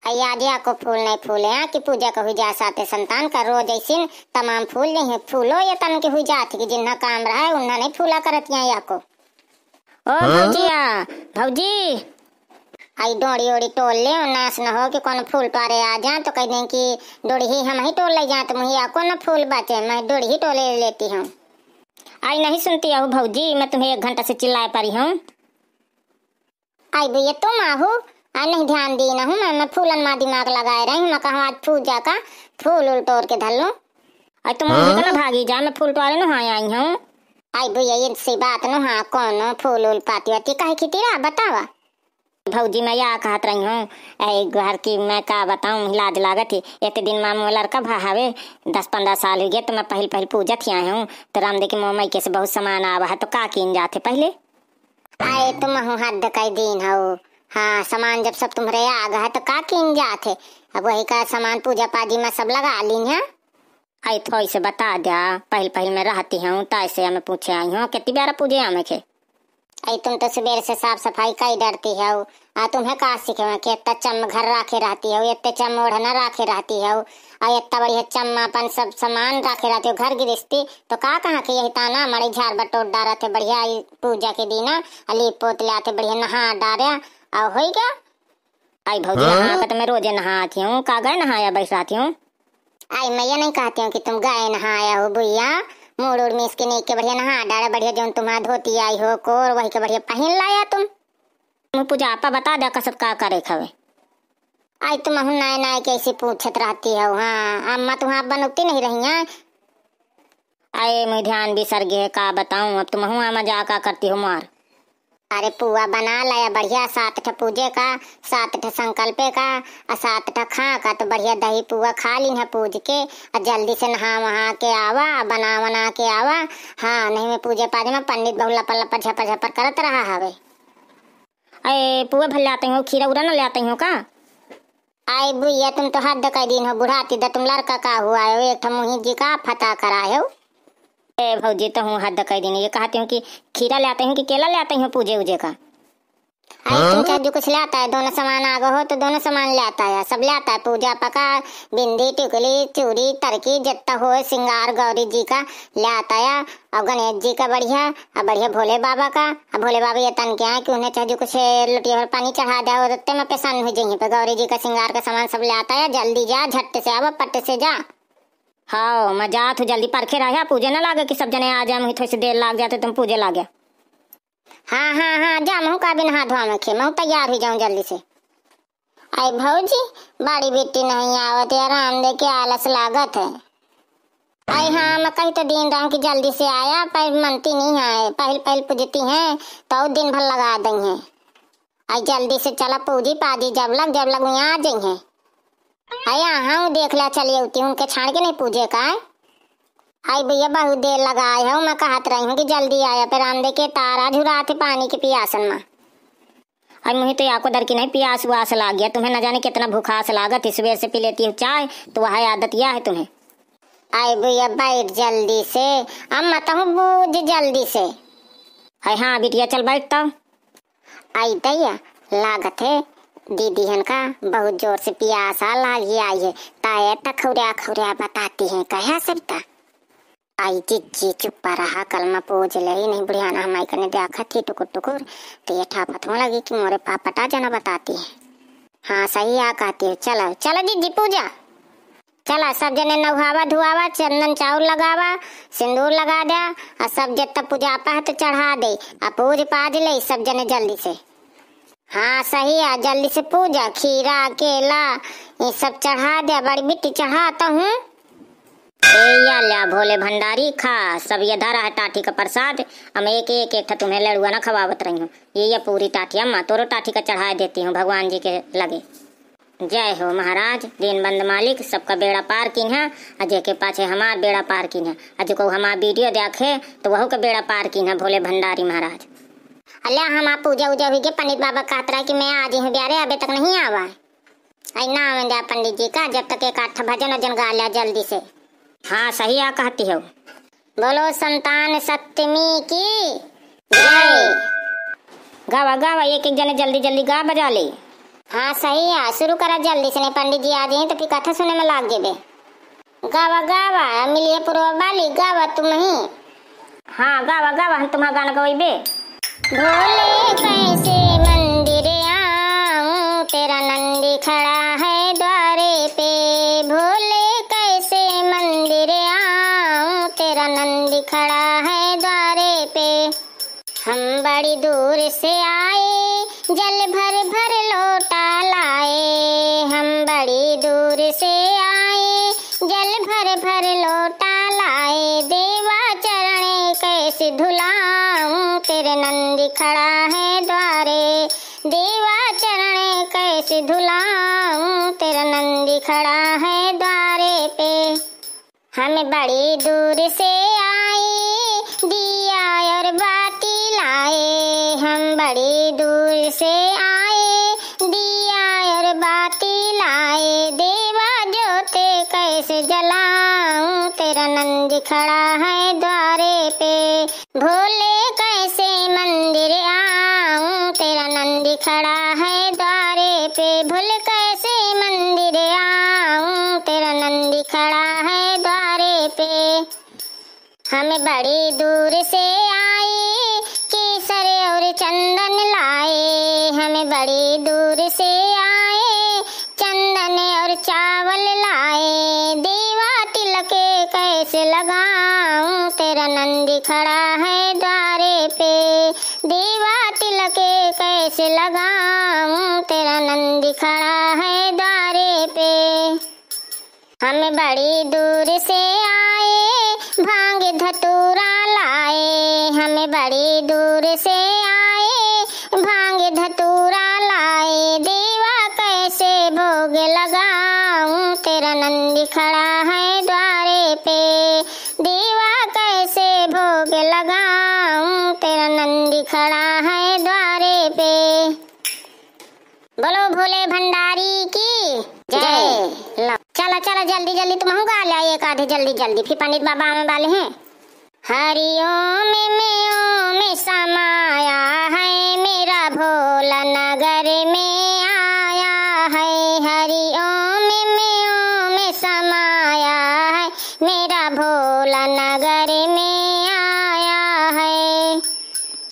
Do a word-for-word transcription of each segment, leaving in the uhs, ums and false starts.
अइ आज याको फूल नहीं फूले, हाँ, कि पूजा का हुई जा साते संतान का। रोज ऐसिन तमाम फूल नहीं है, फूलो ये तन के हुई जात है कि जिन्हा काम रहा है, उन्हा नहीं फूला करत यहाँ याको। ओ हाँ? भौजिया, भौजी, अइ डोड़ी ओड़ी टोल ले, नास न हो कि कौन फूल टोरे आ जाए तो कह दें कि डोड़ी ही हम ही टोल ले जाए, तो मुही याको न फूल बचे, मैं डोड़ी ही टोले लेती हूँ। अइ नहीं सुनती हो भौजी, मैं तुम्हें एक घंटा से चिल्लाए पड़ी हूँ। अइ भैया तुम आहू, अइ नहीं ध्यान दी ना हूँ मैं, मैं फूलन मा दिमाग लगाए रही हूँ, मैं कहूँ आज पूजा का फूल उल टोर के धर लूँ। अइ तुम हाँ? अभी ना भागी जा, मैं फूल टोरे नु हाँ आई हूँ। अइ भैया ये सी बात नु हाँ, कौनो फूल उल पाती वाती काहे खीती रहा बतावा। भौजी मैं या कहत रही हूँ, अइ घर की मैं का बताऊँ, लाज लागत ही। इतने दिन मा मोर लड़का भा हवे, दस पन्द्रह साल हुई गए, तो मैं पहिल पहिल पूजत ही आए हूँ, तो रामदे के मोह माई के से बहुत सामान आवा है, तो का कीन जाते पहले? अइ तुमहू हद कइ दीन हउ। हाँ, सामान जब सब तुम्हरे आग है तो का कीन जात है? अब वही का सामान पूजा पाजी मा सब लगा लीन है। अइ थोई से बता द्या, पहिल पहिल मैं रहती हूँ, ताई से हमें पूछे आई हूँ, कितनी बार पूजे हमें खे? अइ तुम तो सुबेर से साफ सफाई कइ डरती हउ, आ तुम्हें का सीखे के इतना चम घर राखे रहती हउ, इतने चम ओढ़ना राखे रहती हउ, आ इतना बढ़िया चम अपन सब सामान राखे रहती हउ, घर गृहस्थी तो का कहाँ के यही ताना मड़ई झाड़ बटोर डारत है, बढ़िया ई पूजा के दिन आ लीप पोत ले आते, बढ़िया नहा डारे, आ होई गया। अइ भौजी हाँ? नहा के तो मैं रोजे नहाती हूँ, का गए नहाया बैठ रहती हूँ। अइ मैं ये नहीं कहती हूँ कि तुम गए नहाया हो भैया, मूड़ उड़ मीस के नीक के बढ़िया नहा डारे, बढ़िया जौन तुम्हारा धोती आई हो कोर वही के बढ़िया पहिन लाया तुम। तुम पूजा आपा बता द्या कसत का करे खवे। अइ तुमहू नाय नाय कैसे पूछत रहती हो, हाँ, अम्मा तुम्हारा बनौती नहीं रही हैं। अइ मुँह ध्यान बिसर गए, का बताऊँ, अब तुमहू आ मजाक का करती हो मार। अरे पुआ बना लाया बढ़िया, सात ठे पूजे का, सात ठे संकल्पे का, आ सात ठे खा का, तो बढ़िया दही पुआ खा लीन है पूज के, आ जल्दी से नहा वहा के आवा, आ बना वना के आवा। हाँ, नहीं में पूजे पाजे में पंडित बहुत लपर लपर झपर झपर करत रहा हवे। अरे पुआ भर लाते हो, खीरा उरा न लाते हो का? आई भैया, तुम तो हद कइ दीन हो, बुढ़ाती द तुम लड़का का हुआ है, एक ठो मुही जी का फता करा है। ए भौजी, तो हूँ हद कइ दीन, ये कहती हूँ कि खीरा लाते हो कि केला लाते हो पूजे उजे का? आई तुम चाहे जो कुछ लाता है, दोनों सामान आगो हो तो दोनों सामान लाता है, सब लाता है, पूजा पका, बिंदी, टिकुली, चूड़ी, तरकी, जितना हो सिंगार गौरी जी का लाता है, और गणेश जी का बढ़िया, और बढ़िया भोले बाबा का, और भोले बाबा ये तन के आए कि उन्हें चाहे जो कुछ लोटिया भर पानी चढ़ा दे, और उत्ते में पसंद हो जाइए पे गौरी जी का सिंगार का सामान सब लाता है, जल्दी जा, झट से आवा, पट से जा। हाँ, मैं जात हूँ, जल्दी परखे रहा, पूजे ना लागे कि सब जने आ जाए, मुझे थोड़ी सी देर लाग जाते, तुम पूजे लागे। हाँ, हाँ, हाँ, जा, महू का भी नहा धोआ में खे, महू तैयार हुई जाऊँ जल्दी से। आई भौजी, बड़ी बेटी नहीं आवत, आराम दे के आलस लागत है। आई हाँ, मैं कही तो दीन रहूं कि जल्दी से आया, पर मनती नहीं आए, पहिल पहिल पूजती हैं, तो दिन भर लगा दई हैं। आई जल्दी से चला पूजी पाजी, जब लग, जब लग वहीं आ जई हैं। आई हाँ, देख ला, चली अउती, उनके छाड़ के नहीं पूजे का है। आई भैया, बहुत देर लगाए हो, मैं कहत रही हूँ कि जल्दी आया, पर रामदे के तारा झुरात है पानी के पियासन में। आई मुझे तो याको दर की नहीं पियास उआस लाग गया, तुम्हें न जाने कितना भूखास लागत है, सुबह से पी लेती हो चाय, तो वह आदत यह है तुम्हें। आई भैया, बैठ जल्दी से, अम्मा तहूँ बूझ जल्दी से। आई हाँ बिटिया, चल बैठ तो। आई दैया, लागत है दीदी हन का बहुत जोर से पियासा लागी आई है, ताए त खौरा खौरा बताती हैं, कहा सरिता? आई जिज्जी चुप्पा रहा, कलमा पूज ले, नहीं बुढ़िया ना हमाई कने देखत ही टुकुर टुकुर, तो ये ठापत हो लगी कि मोरे पापटा जना बताती है। हाँ सही आ कहती है, चलो चलो जिज्जी पूजा। चला, सब जने नहावा धुआवा, चंदन चाउर लगावा, सिंदूर लगा द्या, आ सब जत्ता पूजा पाठ चढ़ा दे, आ पूज पाज ले सब जने जल्दी से। हाँ, सही आ, जल्दी से पूजा, खीरा, केला, ये सब चढ़ा द्या, बड़ी बिट्टी चढ़ाता हूँ। ए, या ल्या भोले भंडारी, खा, सब ये धरा है टाठी का प्रसाद, हम एक एक एक ठा तुम्हें लड़ुआ ना खवावत रही हूँ। ये, ये पूरी टाठी अम्मा, तोरो टाठी का चढ़ा देती हूँ भगवान जी के लगे। जय हो महाराज, दीन बंद मालिक, सबका बेड़ा पार कीन्हा, आ जेके पाछे हमार बेड़ा पार कीन्हा, आ जेको हमार वीडियो देखे, तो वहू के बेड़ा पार कीन्हा, भोले भंडारी महाराज। अल्लाह, हमार पूजा उजा हुई के पंडित बाबा कहत रहा कि मैं आ जी हूँ ब्यारे, अबे तक नहीं आवा है। आई नाम द्या पंडित जी का, जब तक एक आठ भजन वजन गा लिया जल्दी से। हाँ, सही आ कहती हो। बोलो संतान सप्तमी की जय। गावा, गावा, एक एक जने जल्दी जल्दी गा बजा ले। हाँ, सही है, शुरू करा जल्दी से, नहीं पंडित जी आ जाइहैं तो फिर कथा सुने में लाग जेबे। गावा, गावा, मिलिए पुरवा वाली, गावा तुम ही। हाँ, गावा, गावा, हम तुम्हारा गाना गवाइबे। भोले कैसे मंदिर आऊं, तेरा नंदी खड़ा है द्वारे पे। भोले कैसे मंदिर आऊं, तेरा नंदी खड़ा है द्वारे पे। हम बड़ी दूर से आए, जल भर भर लोटा लाए। हम बड़ी दूर से आए, जल भर भर लोटा लाए। देवा चरण कैसे धुलाऊं, तेरे नंदी खड़ा है द्वारे। देवा चरण कैसे धुलाऊं, तेरा नंदी खड़ा है द्वारे पे। हम बड़ी दूर से आए, दिया और बाती लाए। हम बड़ी दूर से आए, दिया और बाती लाए। देवा ज्योत कैसे जलाऊं, तेरा नंदी खड़ा है द्वारे पे। भोले कैसे मंदिर आऊं, तेरा नंदी खड़ा है द्वारे पे। भोले कैसे मंदिर आऊं, तेरा नंदी खड़ा है द्वारे पे। हम बड़ी दूर से आए, केसर और चंदन लाए। हम बड़ी दूर से आए, चंदन और चावल लाए। देवा तिलक कैसे लगाऊं, तेरा नंदी खड़ा है द्वारे पे। देवा तिलक कैसे लगाऊं, तेरा नंदी खड़ा है द्वारे पे। हम बड़ी दूर से आए, भांग धतूरा लाए। हम बड़ी दूर से आए, भांग धतूरा लाए। देवा कैसे भोग लगाऊं, तेरा नंदी खड़ा है द्वारे पे। देवा कैसे भोग लगाऊं, तेरा नंदी खड़ा है द्वारे पे। बोलो भोले भंडारी की जय। जय। ला, चला, चला, जल्दी, जल्दी तुमहू गा ल्या एक आधे, जल्दी, जल्दी, फिर पंडित बाबा आवे वाले हैं। हरि ओम में ओम समाया है, मेरा भोला नगर में आया है। हरि ओम में ओम समाया है, मेरा भोला नगर में आया है।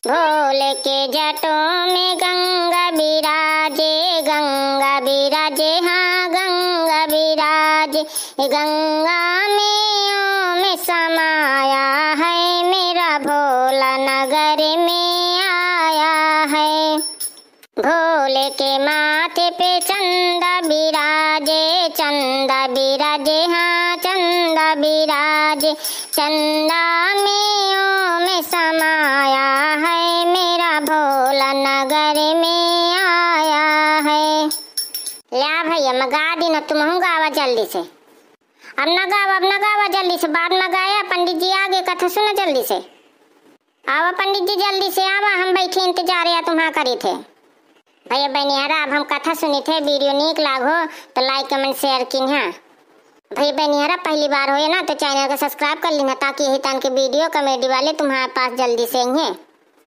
भोले के जटों में गंगा विराजे, गंगा विराजे, हाँ, गंगा विराजे। गंगा में ओम समाया है, मेरा भोला नगर में आया है। भोले के माथे पे चंदा विराजे, चंदा विराजे, हाँ, चंदा विराजे। चंदा में ओम समाया है, मेरा भोला नगर में आया है। ल्या भैया, मैं गा दी ना, तुमहू गावा जल्दी से। अब ना गावा, अब ना गावा जल्दी से, बाद में गाया, पंडित जी आगे कथा सुना जल्दी से। आवा पंडित जी, जल्दी से आवा, हम बैठे इंतजार या तुम्हारा करी थे। भैया बहनिहरा, अब हम कथा सुनी थे, video नीक लाग हो तो like, comment, share कीन्हा। भैया बहनिहरा, पहली बार होए ना तो channel का subscribe कर लीन्हा, ताकि यही तान के video comedy वाले तुम्हारे पास जल्दी से आइहें।